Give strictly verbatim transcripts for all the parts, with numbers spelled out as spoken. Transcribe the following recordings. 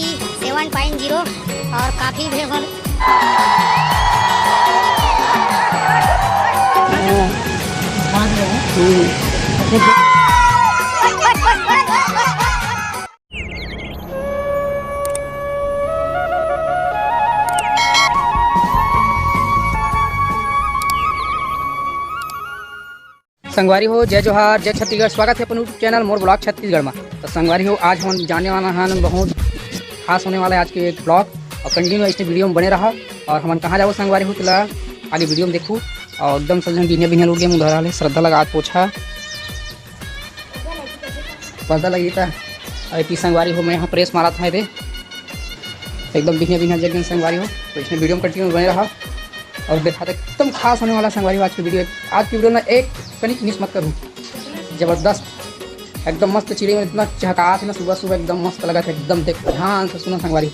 Seven point zero और काफी भीड़ होने। संगवारी हो, जय जोहार, जय छत्तीसगढ़। स्वागत है अपन YouTube चैनल मोर ब्लॉग छत्तीसगढ़ में। तो संगवारी हो, आज हम जाने वाला हन बहुत खास होने वाला है आज के एक ब्लॉग, और कंटिन्यू इसने वीडियो में बने रहा। और हमन कहाँ जाबो संगवारी हो, तेला आगे वीडियो में देखू। और एकदम सब झन बिहनिया बिहनिया लोग मुंह धरा ले, श्रद्धा लगा आज पोछा, पर्दा लगी था। अरे पी संगवारी हो, मैं यहाँ प्रेस मारा था दे, एकदम बिहनिया बिहनिया जग संगवारी हो। तो इसने वीडियो में कंटिन्यू बने रहा। और देखा था एकदम खास होने वाला संगवारी हो आज की वीडियो। आज की वीडियो ना एक कनिक मिस मत करूँ, जबरदस्त, एकदम मस्त। चिड़ै मन इतना चहकात हे ना सुबह सुबह, एकदम मस्त लगत हे। एकदम देख ध्यान से सुनो संगवारी,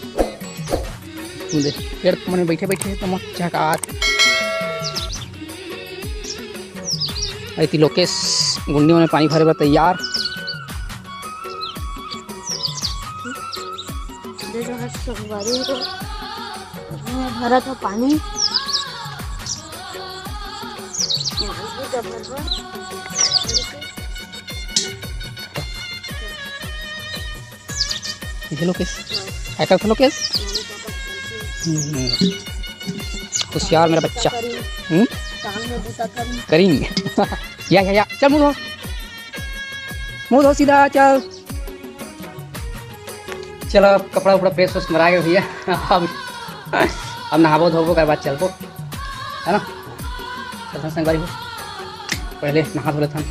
सुन दे, पेड़ मन में बैठे बैठे तो मस्त चहकात हे। अरे ती लोकेश गुंडी मन में पानी भरे बर तैयार। दे दो हाथ संगवारी हो। भरा था पानी। ये लोग किस एकर थे लोग किस? हम्म। होशियार मेरा बच्चा। हम्म? करेंगे। या, या, या। चल मुंह धो। मुंह धो सीधा, चल। चलो, अब कपड़ा उपड़ा प्रेस व्रेस मरा गया भैया। अब, अब नहाबो धोबो, ओकर बाद चलबो, है ना? चलथन संगवारी हो, पहले नहा धो लेथन।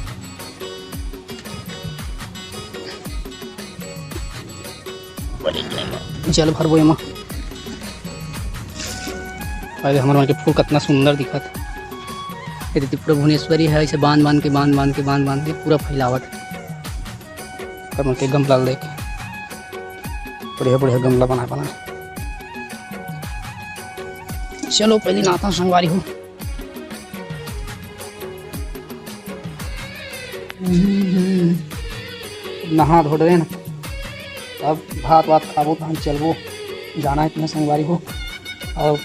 जल भरबो एमा। अरे, हमर मन के फूल कितना सुंदर दिखत। ये दीदी पूरा भुवनेश्वरी है, ऐसे बांध बांध के, बांध बांध के, बांध बांध के पूरा फैलावत। कर मन के गमला ल देख, बढ़िया बढ़िया गमला बना बना। चलो पहले नहाता संगवारी हो। नहा धो डरेन, अब भात वात खाबो तहन चलबो, जाना है तुम्हें संगवारी हो। और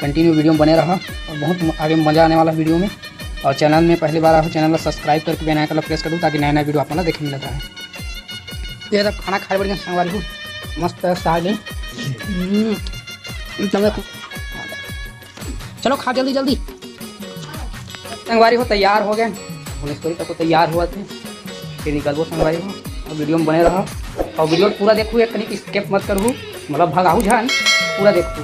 कंटिन्यू वीडियो में बने रहा और बहुत आगे मज़ा आने वाला है वीडियो में। और चैनल में पहली बार आए हो, चैनल ला सब्सक्राइब करके बेल आइकन ला प्रेस कर दो, ताकि नया नया वीडियो आप मन ला देखे मिलता है। ये सब खाना खाए बढ़िया संगवारी हो, मस्त साग है। हम्म, एकदम देखो। चलो खा जल्दी जल्दी। संगवारी हो तैयार हो गए, भुवनेश्वरी तक तो तैयार हुआ थे, फिर निकलबो संगवारी हो। और वीडियो में बने रहो और वीडियो पूरा देखो, एक कनिक स्किप मत करो, मतलब भगाऊ झन, पूरा देखो।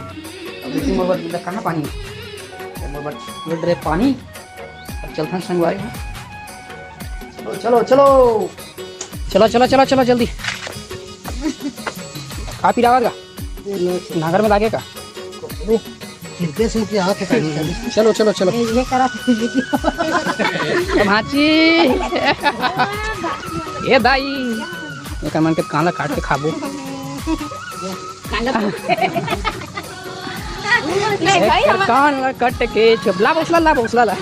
अब देखो मोर बर कहाँ पानी है, मोर बर रे पानी। अब चलथन संगवारी हो, चलो चलो चलो चलो चलो चलो चलो जल्दी। का पिरावत का? नागर में लागे का? छिड़के से के हाथ है कहीं। चलो चलो चलो। ये करा। भाची। ए दाई, एकर मन के कांदा काट के खाबो। कांदा। नहीं भाई, एकर हम कान ला कट के छुप ला, बसला ला, बसला ला।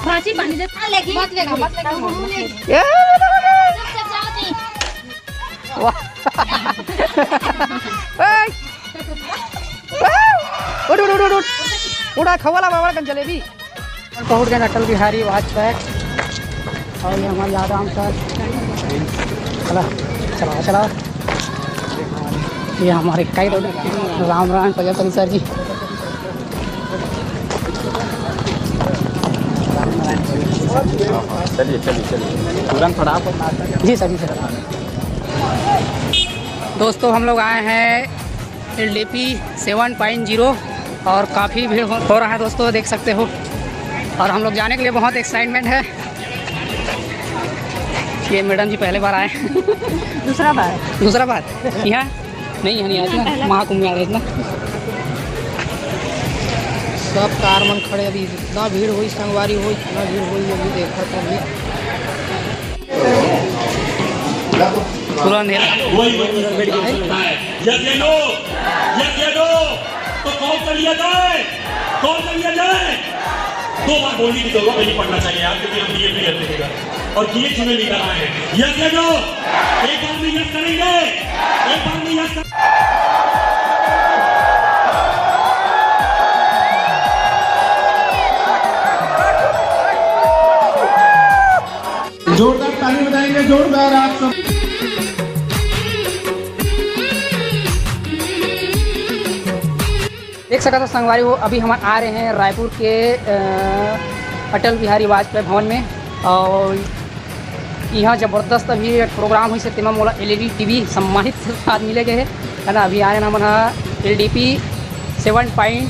भाची पानी दे। मत लेगा, मत लेगा, मत लेगा। ए, वाह। ए, उठ, उठ, उठ, उठ, उठ। उड़ा खवाला बाबा कन जलेबी। पहुंच गए अटल बिहारी वाजपेयी। और ये हमारे यादव सर। चला, चला, चला। ये हमारे कई लोग, राम राम, पजल परी सर जी। चलिए, चलिए, चलिए। तुरंत फटाफट। जी सर, जी सर। दोस्तों, हम लोग आए हैं एल डी पी सेवन पॉइंट जीरो और काफ़ी भीड़ हो, हो रहा है दोस्तों, देख सकते हो। और हम लोग जाने के लिए बहुत एक्साइटमेंट है। ये मैडम जी पहले बार आए। दूसरा बार। दूसरा बार? यहाँ नहीं, यहाँ नहीं आए थे ना, महाकुंभ में आ रहे थे ना। सब कार मन खड़े, अभी इतना भीड़ होई संगवारी हो, इतना भीड़ होई, अभी देखा तो अभी। पूरा अंधेरा। वही मंदिर में बैठ गए। यज्ञ दो, यज्ञ दो, तो कौन कर लिया जाए, कौन कर लिया जाए? दो बार बोलने की जरूरत नहीं पड़ना चाहिए यार, क्योंकि हम बीजेपी रहते हैं और किए चुने लीडर आए हैं। यज्ञ दो, एक बार करेंगे। एक बार में यह जोरदार ताली बजाएंगे, जोरदार आप सब। देख सकत हो संगवारी हो, अभी हम आ रहे हैं रायपुर के, अ, अटल बिहारी वाजपेयी भवन में, और यहाँ जबरदस्त अभी एक प्रोग्राम होइस हे, तेमा मोला एलईडी टीवी सम्मानित के साथ मिले गए हे, है ना। अभी आए ना हमन हा एलडीपी सेवन पॉइंट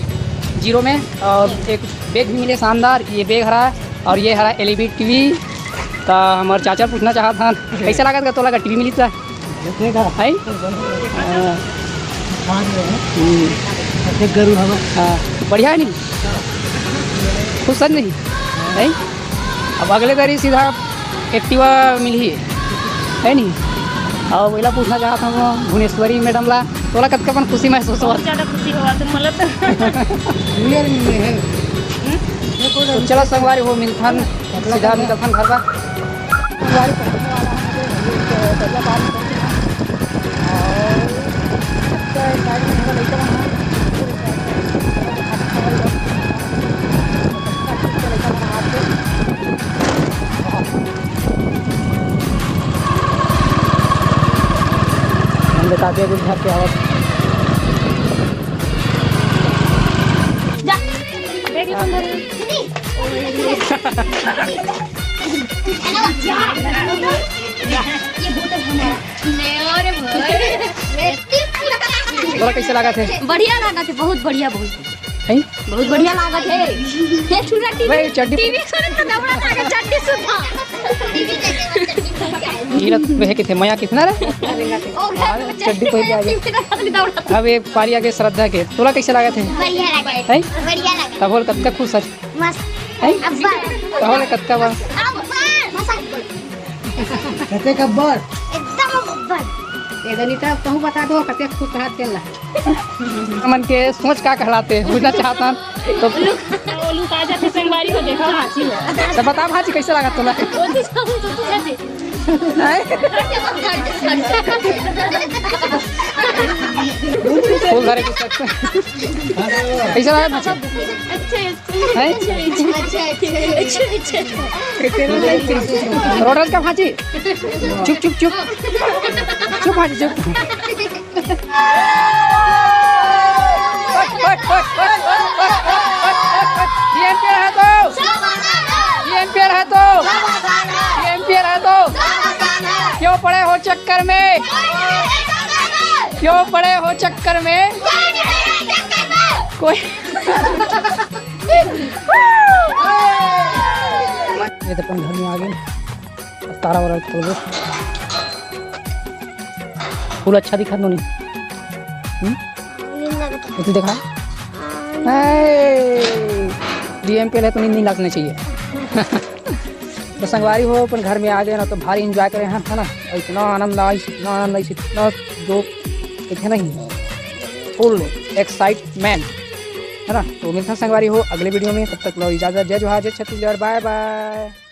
जीरो में, और एक बैग भी मिले शानदार, ये बैग हरा और ये हरा एलईडी टीवी। त हमर चाचा पूछना चाहत हन, कैसे लागत का तोला का टीवी मिलिस त? देखा। है? हाँ। हाँ। हम्म। देख गरु हवा। हाँ, बढ़िया है नहीं? खुश है नहीं? है? अब अगले तारीख सीधा एक्टिवा मिलही, है नहीं? और वही ला पूछना चाहत हन भुवनेश्वरी मैडम ला, तोला कतका पन खुशी महसूस होवत? बहुत ज्यादा खुशी होवत हे मोला तो। रियल में है। हम्म? तो चलो संगवारी हो, मिलथन, सीधा निकलथन घर का। हम बता दिया कुछ घर के आवत। जा। बेटी तुम घर। ये बोतल हमारा। ले, अरे भाई। तोला कैसे लागत हे? बढ़िया लागत हे, बहुत बढ़िया, बहुत। हैं? बहुत बढ़िया लागत हे। ये छुरा टीवी, भाई, चड्डी टीवी छोड़ के दौड़ा था, चड्डी सुधा। ये लोग वह किथे, मया कितना रे? और चड्डी पहिर के आ गया। टीवी छोड़ के दौड़ा था। अब एक पारी आगे श्रद्धा के, तोला कैसे लागत हे? बढ़िया लागत हे। हैं? बढ़िया लागत हे। तब बोल, कतका खुश हस? मस्त। हैं? अब्बड़। तब बोल, कतका बा? अब्बड़। मस्त। कते कब्बड़? एकदम अब्बड़। ए दनिता, कहूँ बता दो, कते खुश हाथ चल रहा। मन के सोच का कहलाते हैं, पूछना चाहता हूँ। तो वो लुका जाते संगवारी हो, देखो, भांची हो। तो बता भांची, कैसे लगा तोला? वो तो सब, तो तू कैसे? हैं? फूल धरे की शख्स। कैसे लगा भांची? अच्छे। हैं? अच्छा, अच्छा, अच्छा, अच्छा। रोडस का भांची। चुप, चुप, चुप। चुप भांची, चुप। डीएमपीआर है तो, डीएमपीआर है तो, डीएमपीआर है तो। क्यों पड़े हो चक्कर में? क्यों पड़े हो चक्कर में? कोई ये तो अपन घर में आ गए। तारा वाला खोल दे। फूल अच्छा दिखा नोनी। हम्म? ये तू देखा? डीएमपीआर है तो नींद नहीं लगना चाहिए। तो संगवारी हो, अपन घर में आ गए ना, तो भारी एंजॉय करे हैं, है ना? और इतना आनंद आइस, इतना आनंद आइस, इतना जो कहते नहीं, फुल एक्साइटमेंट, है ना? तो मिलता संगवारी हो अगले वीडियो में, तब तक लो इजाजत, जय जोहार, जय छत्तीसगढ़, बाय बाय।